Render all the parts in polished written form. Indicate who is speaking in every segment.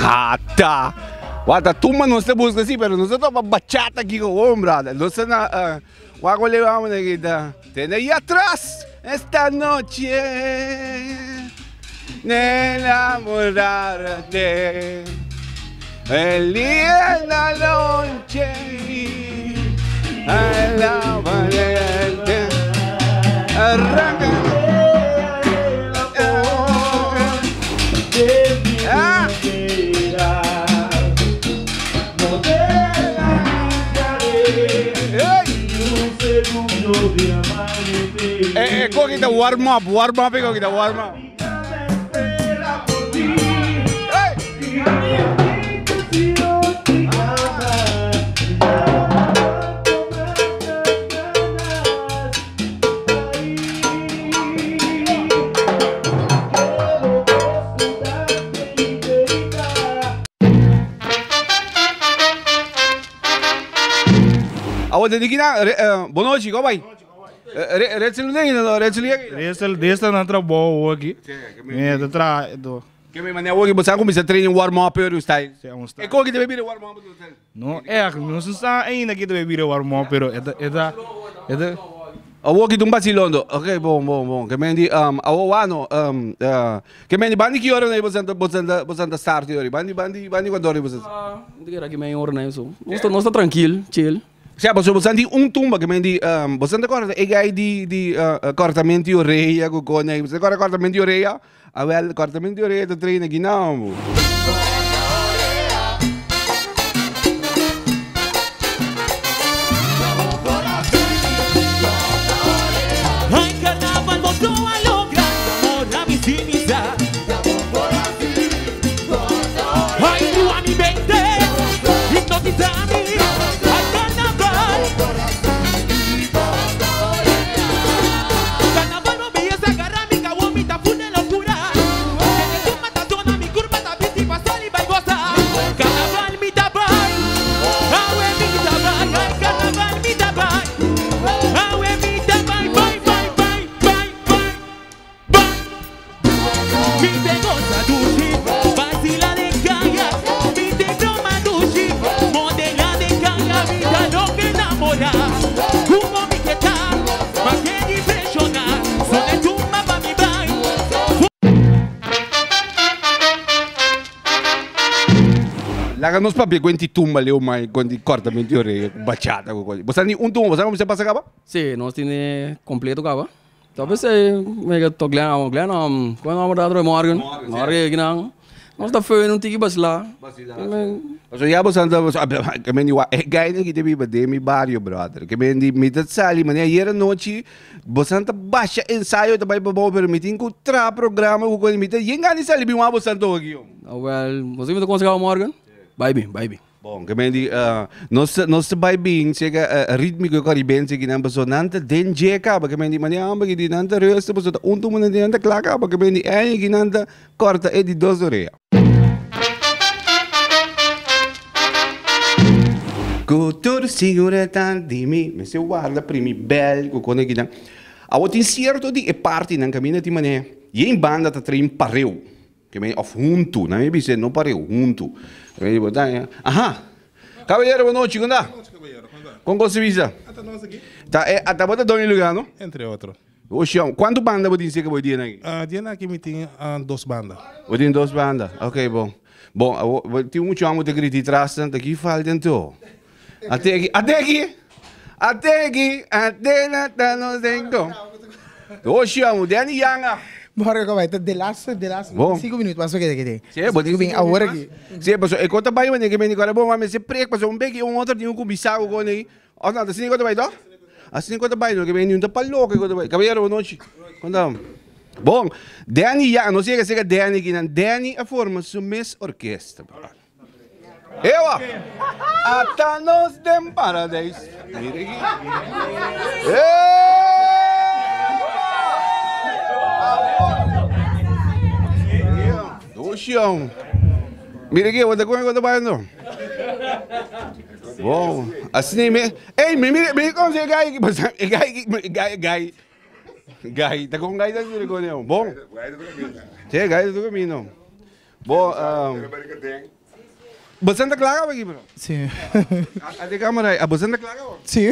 Speaker 1: Ata! Wata tumba nos ta buska si, pero nos ta topa bachata aki gewoon, brother. Nos ta na, uh, wak wale vamos na kita. Tene ahí atrás esta noche de enamorarte. El día en la noche a la valiente arranca. Ah. Eh, eh, kita warm up, warm up, kita warm up. Hey! Awo te diki na, bon nochi, ko bai? Retsel no no, Retsel yega.
Speaker 2: Retsel, Retsel na trabou aki. Mi ta traha do.
Speaker 1: Ke mi mane awo ki bo sa kuminsa training warm up pero style. E kon ki ta bira warm up style?
Speaker 2: No echt, no sa sa ainda ki ta bira warm up pero e ta e ta e ta.
Speaker 1: Awo ki ta un basilondo. Ok, bon, bon, bon. Ke men di awo wano ke men di bandi ki ora bo santa bo santa bo santa start yori? Bandi bandi bandi kuantu ora bo santa?
Speaker 3: Mi ta kere aki mei ora na eso. Nos ta nos ta trankil, chill.
Speaker 1: Sea, pasobra boso tin un tumba ke men di, boso ta kòrda e guy di di kòrtamento di orea ku kone, boso ta kòrda kòrtamento di orea? Awèl, kòrtamento di orea ta traina aki nan bo. Laga nos papia cuenti tumba leu mai cuenti cortamento di oreya cu bachata cu cosa. Bo sa ni un tumba, bo sa como se pasa caba?
Speaker 3: Si, nos tene completo caba. Ta p'esei mega to Glen amo Glen am ku e nomber ta atrobe Morgan Morgan e kinan nos ta feu un tiki basila
Speaker 1: Pasobra ya bo sa ke men di wak e gainan ki ta biba den mi bario brother ke men di mi ta sali manera ayer anochi bo san ta basha ensayo ta bai pabou pero mi tin ku traha programa ku mi ta yen gana di sali bin wak bo san toka aki
Speaker 3: Awel bo sa mi ta konsehá Morgan bai bin bai bin.
Speaker 1: Bon, ke men di, nos nos ta bai bin seka ritmiko karibense kinan pasobra nan ta den dje kaba, ke men di mane amber ki di nan ta reuster pasobra ta un tumba nan ta kla kaba, ke men di eña ki nan ta korta e di dos orea. Ku tur siguredat di mi mester warda primi bel ku kone kinan. Awor tin sierto di e partinan kaminda tin mane yen banda ta train pareu. Ke men of huntu, nan mi bisa no pareu, huntu. Ke men di bo ta ya, aha! Caballero, bon nochi, kon ta? Kon kos ta bisa? Ta e ata bo ta doño luga no?
Speaker 2: Entre otro.
Speaker 1: Ocean, kuantu banda bo tin seka bo dia nan aki?
Speaker 2: Dia nan aki mi tin dos banda.
Speaker 1: Bo tin dos banda, ok bon. Bon, awor bo tin muchu amo ta grita tras nan, ta ki falta anto? Ate aki, ate aki! Ate aki, ate na ta nos denko. Ocean, Danny Yanga.
Speaker 4: Morgen ko bai ta de laatste, de laatste
Speaker 1: Bon.
Speaker 4: 5 minuut mas pa keda kede.
Speaker 1: Sí, bo tin
Speaker 4: bin awor aki.
Speaker 1: Sí, paso e kota bai wanneer ke meni kora bon, mester prek paso un beki un otro tin ku bisa ku kone. Of no, ta asina e kota bai toh? Asina e kota bai no, ke meni un ta pa loko e kota bai. Caballero, bon nochi. Kon ta? Bon, Danny Yanga, nos yega serka Danny kinan. Danny a forma su mes orkesta, brother. Ewa! Ata nos den paradijs. Mira aki. Ewa! Doshion. Mira aki, wata kon e kota bai no. Bon, asina me. Ey, mi mira, mi konse e gai, e gai, e gai, gai. Gai, ta kon gai ta mira kon e. Bon. Sí, gai ta tu camino. Bo, Bo ta klaar aki, bro?
Speaker 4: Si.
Speaker 1: A de camera, a bo ta klaar awe?
Speaker 4: Si.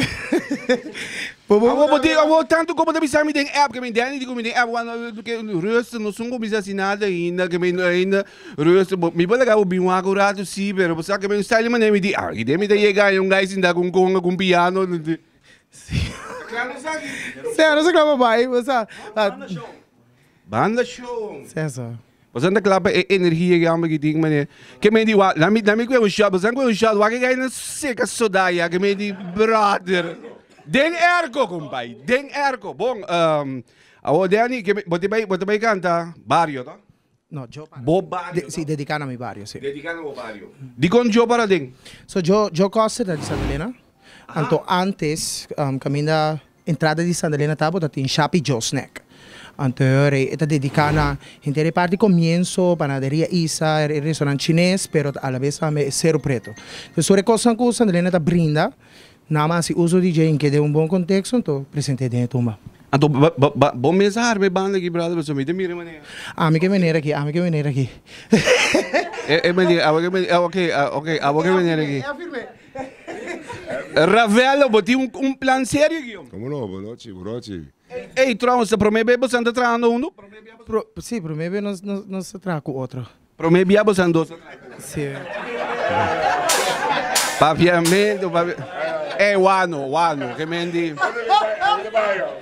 Speaker 4: Bo bo
Speaker 1: Awo bo di awo tanto como ta bisa mi den app, ke mi Danny di ku mi den app, wan ke rustig, no sun kuminsa hasi nada ainda, ke mi ainda rustig, bo mi por laga bo bin wak un rato si, pero bo sa ke mi un style manera mi di, ah, ki den mi ta yega un guy sinta ku un conga ku un piano.
Speaker 4: Si. Si, no sa kla pa bai, bo sa.
Speaker 1: Banda show.
Speaker 4: Si, so.
Speaker 1: Boso ta kla pa e energia ki homber ki tin mane. Ke men di wa, lami lami kue un shot, boso kue un shot, wak e gai na seka sodaya, ke men di brother. Den airco compay, den airco. Bon, um, awo Danny, ke bo te bai, bo te bai kanta Bario, to?
Speaker 4: No, yo para.
Speaker 1: Bo bario,
Speaker 4: De, sí, dedica na mi bario, sí.
Speaker 1: Dedica na bo bario. Dikon yo para den?
Speaker 4: So, yo, yo Coster ta di Santa Elena. Anto antes, um, caminda Entrada di Santa Elena tabata tin Shapi Joe Snack. Anto e ta dedica na henter e parti comienzo, panaderia Isa, e restaurant chines, pero a la vez tambe e Cerro Preto. Entonces tur e cosnan cu Santa Elena ta brinda, nan a haci uso di dje y keda den un bon contexto, anto presente den e tumba.
Speaker 1: Anto bo mes a harma e banda aki brother pasobra mi ta mira e manera.
Speaker 4: Ami ke manera aki, ami ke manera aki.
Speaker 1: E manera, abo ke manera, ok, ok, abo ke manera aki. Ravello, bo tin un plan serio aki, hombre.
Speaker 5: Como no, bonochi, bonochi.
Speaker 1: Ey, trouwens, ta prome be bosan ta trahando hunto?
Speaker 4: Pro, si, prome be nos, nos, nos ta traha cu otro.
Speaker 1: Prome bia bosan dos ta traha cu otro?
Speaker 4: Si.
Speaker 1: Papiamento, papia, ey, wano, wano, ke men di,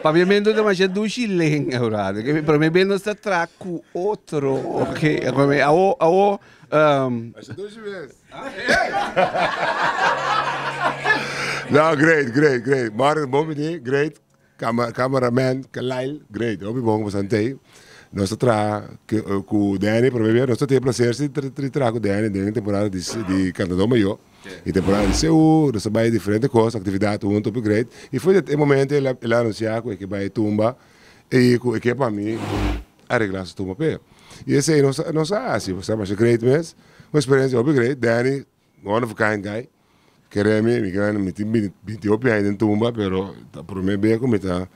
Speaker 1: papiamento ta masha dushi lenga, brother. Ke men, prome be nos ta traha cu otro, ok, awo, awo,
Speaker 5: Masha dushi mes. No, great, great, great. Morgen, bon bini, great. Camera, cameraman, Kalail, great. Hopi bon ku santei. Nos ta traha ku Danny, prome bia nos ta tin e placer si di traha ku Danny den temporada di di Cantador Mayor. Y temporada di CU, nos ta bai diferente cos, actividad hunto, hopi great. Y foi e momento el a el a anuncia ku e ke bai tumba y ku e ke pa mi aregla su tumba p'e. Y esei nos nos a hasi, sa masha great mes. Un experiencia hopi great, Danny, one of a kind guy. Kere mi, mi kere mi tin binti hopi aña den tumba, pero ta prome bes ku mi ta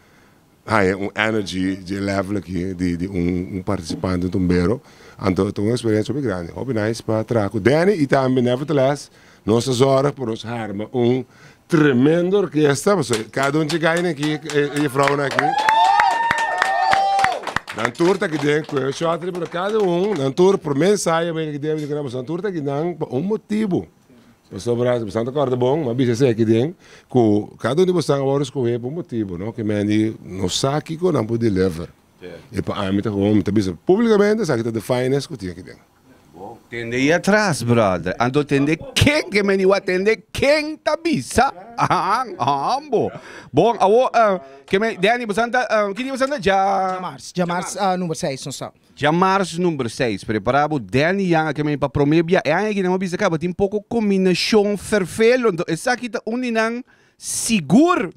Speaker 5: haña un energy dje level aki di di un un participante, un tumbero. Anto ta un experiencia hopi grandi, hopi nice pa traha ku Danny y tambe nevertheless nos ta zorg pa nos harma un tremendo orkesta, pasobra kada un dje gainan aki, e jefrounan aki, nan tur ta aki den ku e shòt riba kada un, nan tur prome ensayo bai aki den, nan tur ta aki nan pa un motibu. Pasobra si bosan ta kòrda bon, mi a bisa esei aki den, ku kada un di bosan a wòrdu skohé pa un motibu, no? Ke men di no sa kiko nan por deliver. I pa ami ta komo mi ta bisa públikamente esaki ta the finest ku tin aki den.
Speaker 1: Tende i atras, brother. Anto tende ken ke men di wak tende ken ta bisa. Ahan, ahan bo. Bon, awo, ke men, Danny, bosan ta, ki dia bosan ta? Dja.
Speaker 4: Djamars, djamars number seis nos ta.
Speaker 1: Djamars number seis. Prepara bo Danny Yang a ke men pa prome bia. E aña aki nan a bisa kaba tin poko kombinashon ferfelo, anto esaki ta un di nan sigur.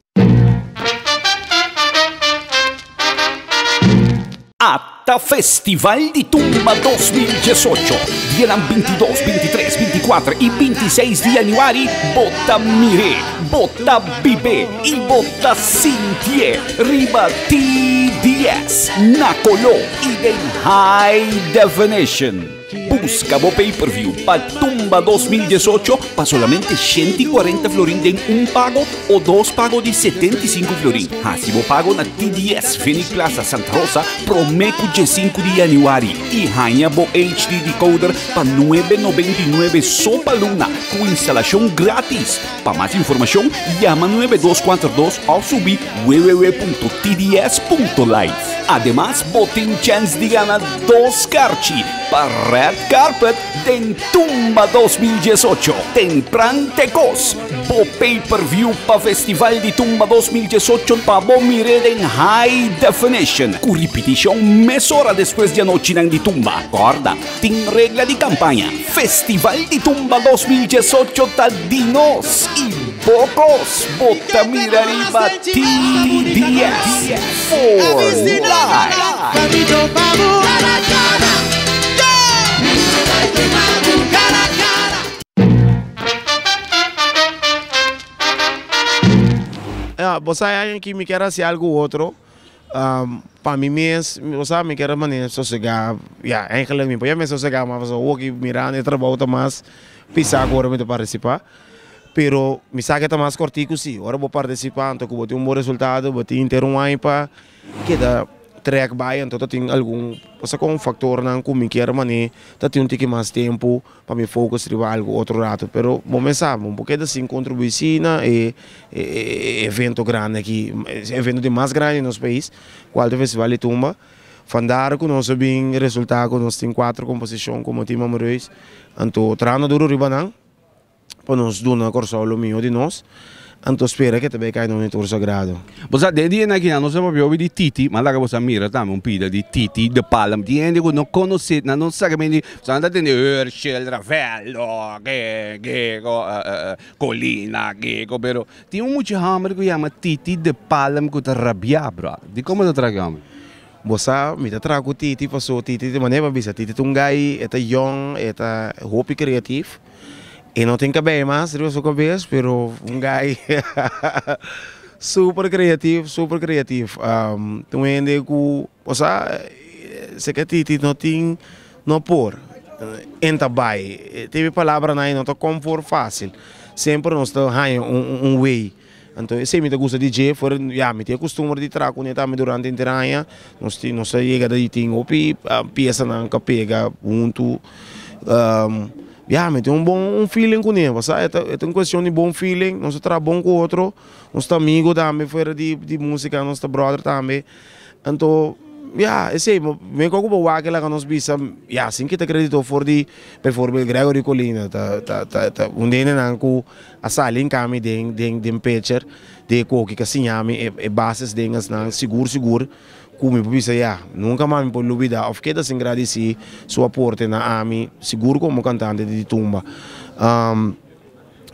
Speaker 6: Ata Festival di Tumba 2018, dianan 22, 23, 24 y 26 di januari, bo ta mir'é, bo ta bib'é y bo ta sintié riba TDS, na koló y den high definition. Buska bo pay per view pa Tumba 2018 pa solamente 140 florin den un pago o dos pago di 75 florin. Hasi bo pago na TDS Phoenix Plaza Santa Rosa prome ku 15 di januari i haña bo HD decoder pa 999 so pa luna ku instalashon gratis. Pa mas informashon yama 9242 òf subi www.tds.life. Ademas bo tin chèns di gana dos karchi pa Red Carpet den Tumba 2018. Tempran te kos! Bo pay per view pa Festival di Tumba 2018 pa bo mir'é den high definition ku ripitishon mesora despues di anochinan di Tumba. Kòrda, tin regla di kampaña. Festival di Tumba 2018 ta di nos i bo kos bo ta mira riba TDS for life.
Speaker 7: Ya, bo sa e aña aki mi kier hasi algu otro. Pa mi mes, bo sa mi kier a manera sosega, ya eigenlijk mi por yama sosega mas pasobra awor ki mirando e trabou ta mas pisa ku ora mi ta participa, pero mi sa ke ta mas kortiku si, ora bo participa anto ku bo tin un bon resultado bo tin henter un aña pa keda trek bai anto ta tin algun bo sa kon factornan ku mi kier mane ta tin un tiki mas tempu pa mi focus riba algu otro rato, pero bo mes sa bo por keda sin contribui si na e evento grandi aki, e evento di mas grandi di nos pais cual ta e festival di tumba, vandaar cu nos a bin resulta cu nos tin cuatro composicion como team Amoreus, anto trahando duro riba nan. Pa nos duna Kòrsou lo mihó di nos, anto spera ke ta bai kai nos den tur sagrado.
Speaker 1: Bo sa, den dia aki nan nos a papia hopi di Titi, ma laga bo sa mira tambe un pida di Titi de Palm. Tin hende ku no konosé, nan no sa kimen di, nan ta tende Herschel, Ravello, ke, ke, ko, Colina, ke, ko, pero tin un mucha hòmber ku yama Titi de Palm ku ta rabiá, bròder. Dikon bo ta traha ku e hòmber?
Speaker 7: Bo sa, mi ta traha ku Titi pasobra Titi, di manera pa bisa, Titi ta un gai, e ta yòn, e ta hopi kreatif. E no tin cabey mas riba su cabes pero un guy super creativo, super creativo. Un hende cu, osea, seke Titi no tin, no por, en ta bay. Tin e palabranan no ta comfor facil. Semper nos ta haya un way. Anto esey mi ta gusta di dje, for ya mi tin e costumber di traha cune tambe durante henter aña. Nos tin, nos a yega di tin hopi piesanan cu a pega hunto. Ya mi tin un bon un feeling cune, bo sa e ta e ta un cuestion di bon feeling, nos ta traha bon cu otro, nos ta amigo tambe fuera di di musica, nos ta brother tambe. Anto, ya, esei, mi kòrda ku bo wak laga nos bisa, ya, sin kita kredito for di, bijvoorbeeld Gregory Colina, ta, ta, ta, ta un di hendenan ku a sali hinka mi den, den, den pitcher, di e koki ku a siña mi e, e bases den esnan, sigur, sigur ku mi por bisa, ya, nunka mas mi por lubida òf keda sin gradisí su aporte na ami, sigur komo kantante di tumba.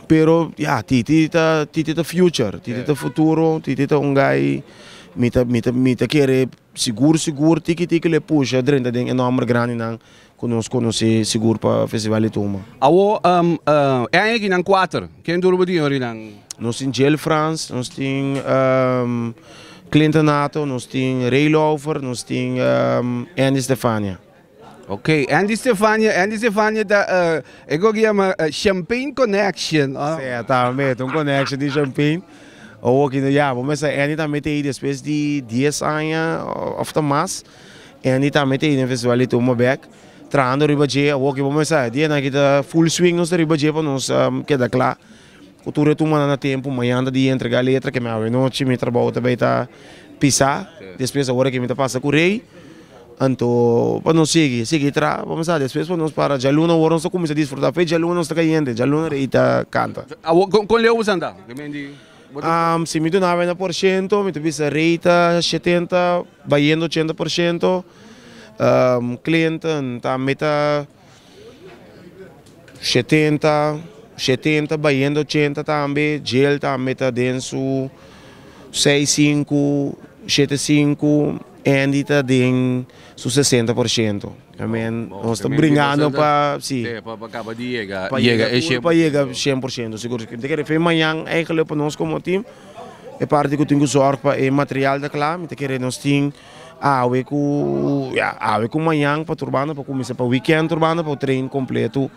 Speaker 7: Pero ya Titi ta Titi ta future, Titi ta futuro, Titi ta un guy mi ta mi ta mi ta kere sigur sigur tiki tiki lo e pusha drenta den e nomber grandinan ku nos konosé sigur pa Festival di Tumba.
Speaker 1: Awo e aña aki nan kuater, ken tur bo tin ori nan?
Speaker 7: Nos tin Jill Frans, nos tin Clinton Nato, nos tin Ray Lauffer, nos tin Andy Stefania.
Speaker 1: Ok, Andy Stefania, Andy Stefania ta e ko ki yama Champagne Connection.
Speaker 7: Sí, tambe, ta un connection di champagne. Owo ki no ya, bo mester Andy tambe ta ei despues di dies aña of ta mas. Andy tambe ta ei den festival di Tumba bek, trahando riba dje. Awo ki bo mester, dianan aki ta full swing nos ta riba dje pa nos keda kla. Ku tur e tumba nan na tempu, mañan ta di entrega letra, ke mi awe nochi mi trabou ta bay ta pisa. Despues awor aki mi ta pasa ku Rey. Anto pa nos sigui, sigui traha, bo sa, despues pa nos para djaluna awor nos ta kuminsá disfrutá. Fe djaluna nos ta kayente, djaluna Rey ta kanta.
Speaker 1: Awor kon leu bo sa anda?
Speaker 7: Si mi duna na por shento, mi ta bisa Rey ta shetenta bayendo ochenta por shento. Clinton tambe ta Shetenta, shetenta bayendo ochenta tambe, Jill tambe ta den su seis sinku, shete sinku, Andy ta den su 60%. I mean, nos ta bringando pa, si.
Speaker 1: Pa kaba di yega,
Speaker 7: pa yega e shen. Pa yega 100%, sigur. Mi ta kere fe mañan eigenlijk pa nos komo team, e parti ku tin ku zorg pa e material ta kla, mi ta kere nos tin. Awe ku ya awe ku mañan pa tur banda pa kuminsá pa weekend tur banda pa train kompleto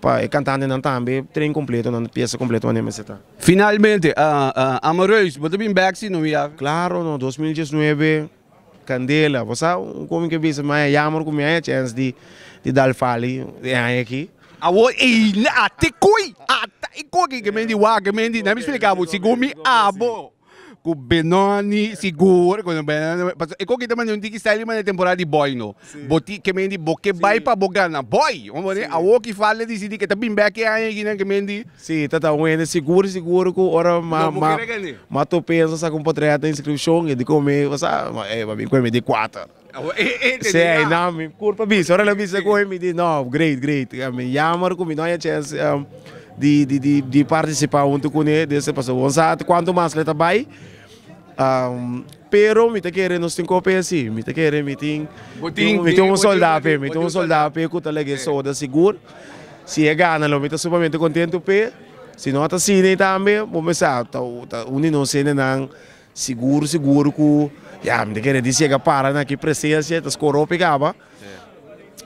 Speaker 7: pa e kantantenan tambe train kompleto nan piesa kompleto manera mester ta.
Speaker 1: Finalmente Amoreus bo ta bin bek si no ya?
Speaker 7: Klaro no 2019 kandela bo sa un komi ke bisa mi a yammer ku mi a chèns di di dal fali e aña aki.
Speaker 1: Awor ei ate koi ata e koki ke men di wak ke men di nan mi splika bo segun mi abo. Ku Benoni sigur ku Benoni pasobra e koki ta manda un tiki style di manda temporada di boy no bo ti ke mendi bo ke bai pa bo gana boy bo manda awor ki falta disidi ke ta bin bek e aña aki ke mendi.
Speaker 7: Si ta ta un hende sigur sigur ku ora ma ma ma topensa saka un potret na inskripshon e di kome bo sa e bo bin kome di kuater si no mi kurpa bisa ora el a bisa koe mi di no great great mi yammer ku mi no haña chèns. Di di di di participa hunto cune desde pasobra bo sa cuanto mas le ta bay pero mi ta kere nos tin copia si mi ta kere mi tin mi tin un solda pe mi tin un solda pe cu ta lege soda sigur si e gana lo mi ta sumamente contento pe si no ta asina tambe bo mester sa ta un di nos hendenan. Sigur sigur ku ya mi ta kere di siega para na ki presencia ta score hopi kaba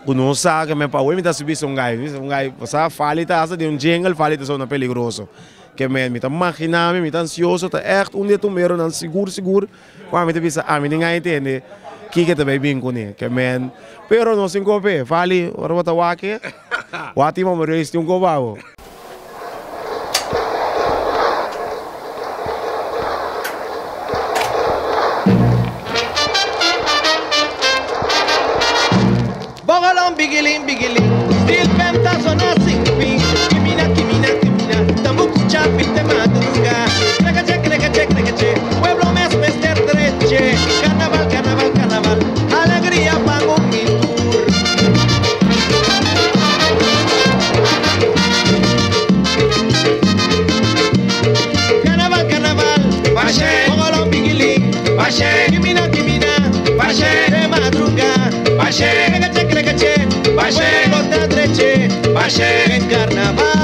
Speaker 7: ku no sa ke men pa awe mi ta subi un gai un gai sa fali ta hasta den un jingle fali ta sona peligroso ke men mi ta magina mi mi ta ansioso ta echt un di e tumberonan sigur sigur ku ami ta bisa ami tin gana tende kiko ta bai bin kune ke men pero nos tin kope fali ora bo ta wak e wak tin mama reis tin un kopa bo.
Speaker 8: Bongolon bigilin bigilin Steel pen ta sona sin fin Kimina kimina kimina Tambuku chapite madruga Krekache krekache krekache Pueblo mes mester treche Carnaval carnaval carnaval Alegria pa mi tur Carnaval carnaval Pache Bongolon bigilin Pache Kimina kimina Pache De madruga Pache Krekache krekache Pache Pueblo ta treche Pache En carnaval.